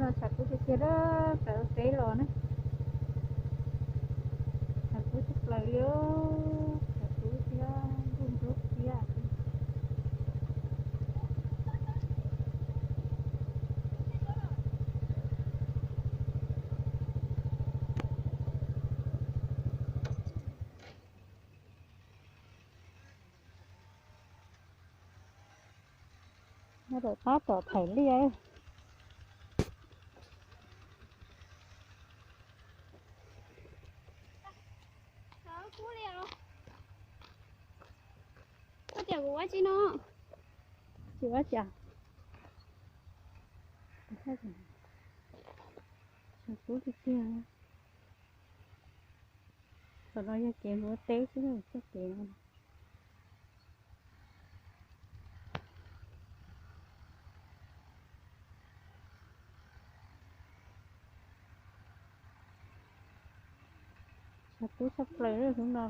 No tshav kub tiag tiag, sawv tau teb los na. Tshav kub tshaj plaws li, tshav kub thiab ntuj ntub thiab. Nyob rau qab tom Thaiv Liaj. Koj tias kuv ua tsi no? Tsis ua cas. Tshav kub tiag tiag. Qhov no yog kev mus ua teb xwb, txoj kev no. Tshav kub tshaj plaws lub no.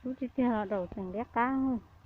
Kub tiag tiag, daus tseem liab qab.